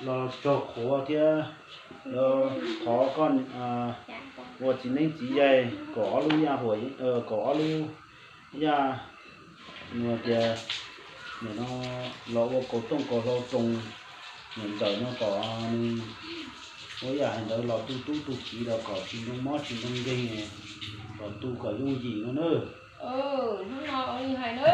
los tsaug qhuav thiab los thov koj ua txiv neeb txiv yaig kom ob lub yaj huam, kom ob lub yaj nws tias nim no los ua kaus tooj kaus hlau txoos ntawm no kom nws ua yam hais ntawd los tu tub tu kiv los kom tsis ntoo mob tsis ntoo nkeeg, kom tu kom yooj yim no na. Hnub no ua li hais na,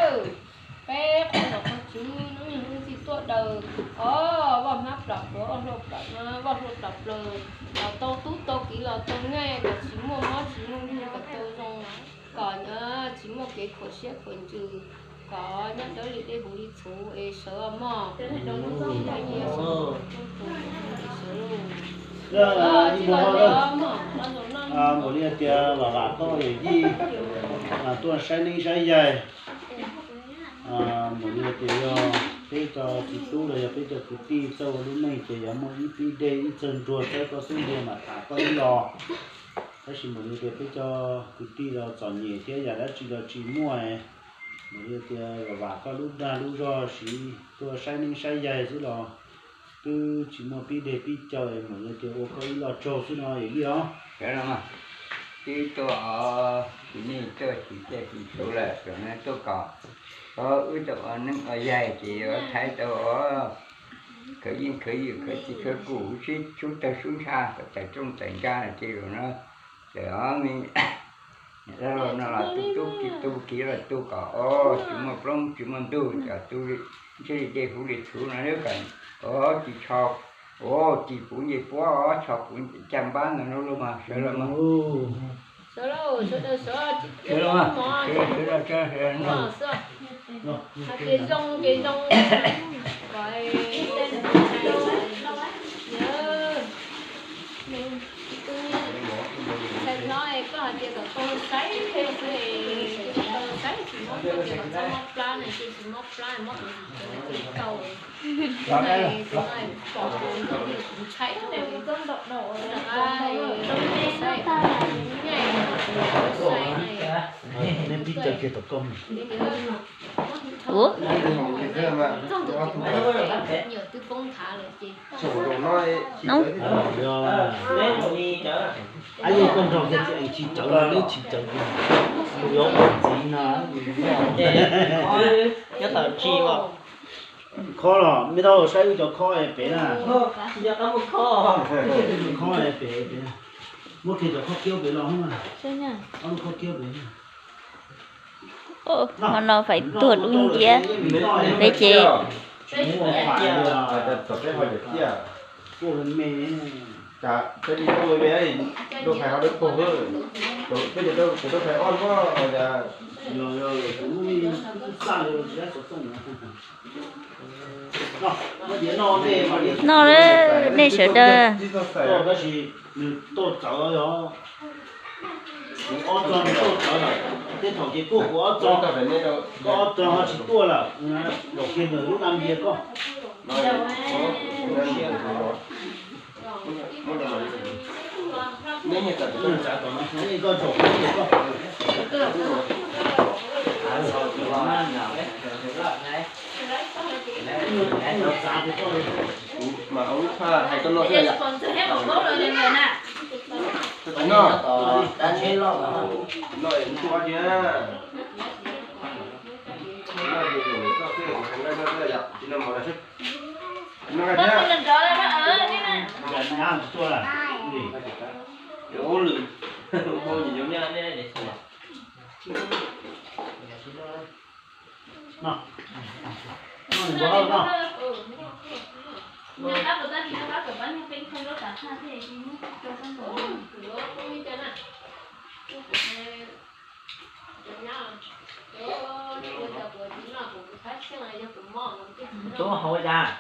peb qhov nom qhov tswv hnub ib hnub txij tuaj daws os, vaj hmab plam pluav, vaj hlua plam, vaj hlua plam plaws, los tau tub tau kiv los tau nyiaj kom tsis muaj mob tsis muaj nkeeg, kom tau zoo, kom tsis muaj kev khuam siab khuam ntsws, kom nyob dawb li dej huv li txhuv es sawv mog. Npaum li tias vam vam koj yawm yij tuaj saib neeb saib yaig. Npaum li tias yog peb cov txiv tub los yog peb cov kwv tij txawj ua lub neej ces yuav muaj ib pib dej ib txawg nruas txawb koj xub ntiag mam tham koj ib los. Tab sis npaum li tias peb cov kwv tij los txom nyem thiab yam dab tsi los tsis muaj, npaum li tias vam vam koj lub dag lub zog siv tuaj saib neeb saib yaig xwb los twb tsis muaj pib deg pib caw, npaum li tias ua koj ib lo tsaug xwb no yawm yij os. Twb tuaj os, tsis nej tuaj tsis caij tsis tsuv lawm, tuaj kom wb tau ua neeb ua yaig ces yuav thaiv tau os. Khwv yeej khwv ywm khwv txij khwv kum sib sub tawg sub ntsha kom tawm rooj tawm nra ces no ces os, dab laug no los tu tub tu kiv los tu kom os, tsis muaj ploob tsis muaj ntug, cov tu ntsej li dej huv li txhuv no kom os, tsis tsho os, tsis puv ncej puab os, tsho puv caj npab ntawd no los mas sawv los mas. Sawv los, sawv daws sawv, tsis tias mov, hais tias zoo ces zoo, kom ntxhais hlob koj hais tias kom tau saib xwb, tau saib tsis mob tuaj ces kom txhob mob plab na, ces tsis mob plab mob tus tsis tau. Ua, twb poob thav lawm ces. Ab, yog koj nrog kiag txiv Ees tsis cawv los neb tsis cawv, kuv yuav ua txiv no. Khob los, mej tau saib wb cov khob pem na. Khob pem, muab kiag cov khob kiab pem los, ob lub khob kiab pem. Hmo no faib tuag dub nciab, peb ces noj, nej sawv daws. Tab sis nws tuaj txawv yog kuv ob txog nws tuaj txawv lawm, tej thaum ces kuj kuv ob txog, koj ob txog ho tsis tuaj lawm, zaum kiag nws lub na npias koj. Koj zaum kiag koj. Mas ua lub tshaj hais koj noj thiab yom. Koj tau noj. Noj es kuv tuaj thiab. Noj es kuv tuaj thiab yom, tsis noj mov lawm. Noj thiab. Ua lwm, ua nyuam nyuam nyaj nej. Tub hauv cas?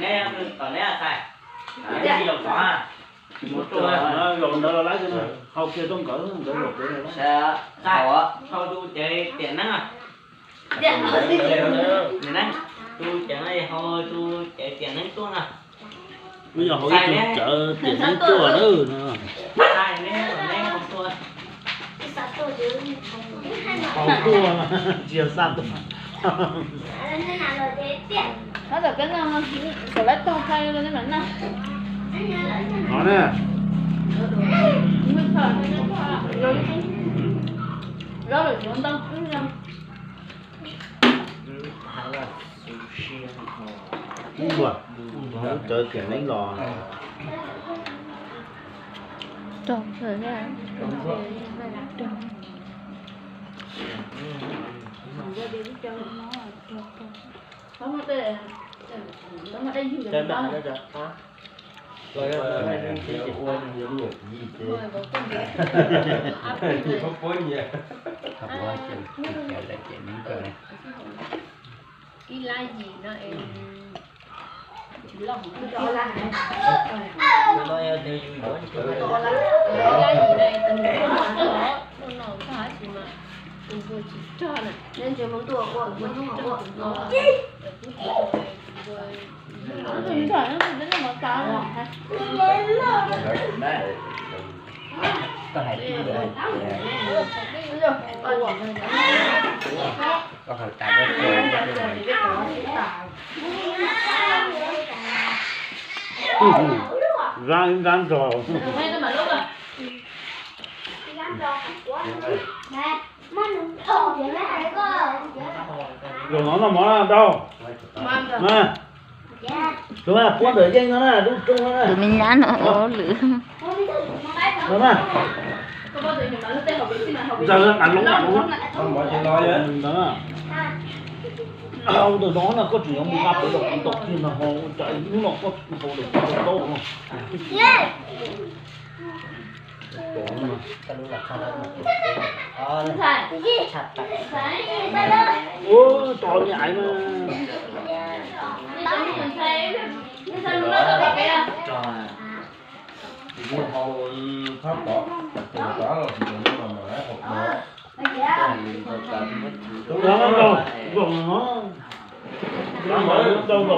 Neb tom neb xais, neb tsis zaum tod. Zaum ntawd los laib, hau kiag tuaj nkawd, nkawd zaum pem. Hau tus cev tiam neeb. Tus cev no hau tus cev tiam neeb tuaj na. Wb yog hau ib tug cawv tiam neeb tuaj na. Tuaj, tsis yog xa tuaj. Tab tom peb no, kom lawv tog tha los nej mam noj. No ne. Zaub lawm yuav ntau. Ub, lub cawv tiam neeb los. Ib lab yim no es tsis loj. Ib lab yim no es tus nus loj loj, noj noj tag tab sis mas tus npua tsis rog na. Tus npua tsis rog, tus npua Zab ib nrab nrog. Zaum no noj mov na Dau. Tus puab ntawm yeej no na, lub rooj no na. Tus me nyab no ua lwm. Ntawd na, mam loo mam loo. Ntawd na, ntawm no na koj tseem yuav mus nqa pem los kuv tau kiag no ho, ua cas hnub no koj tsis hau los kuv tau taub no. Ua, tso me aiv na. Tus no, zaum no, zaum no,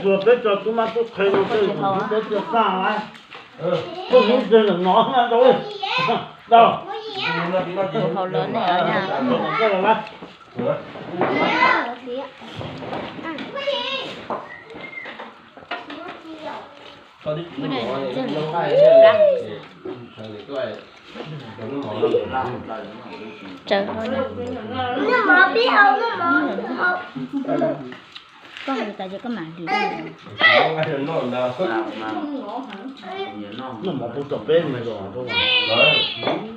tsuas peb tso tub mab tub qhe no xwb, peb tsis xa lawm. Koj hnub twg los no na Dau. Dau. Tus hauv lawv ne, koj los lawm. Tsawv hauv no. Koj mus tas ces koj mam hlis. Noj mov pub tso peb me los.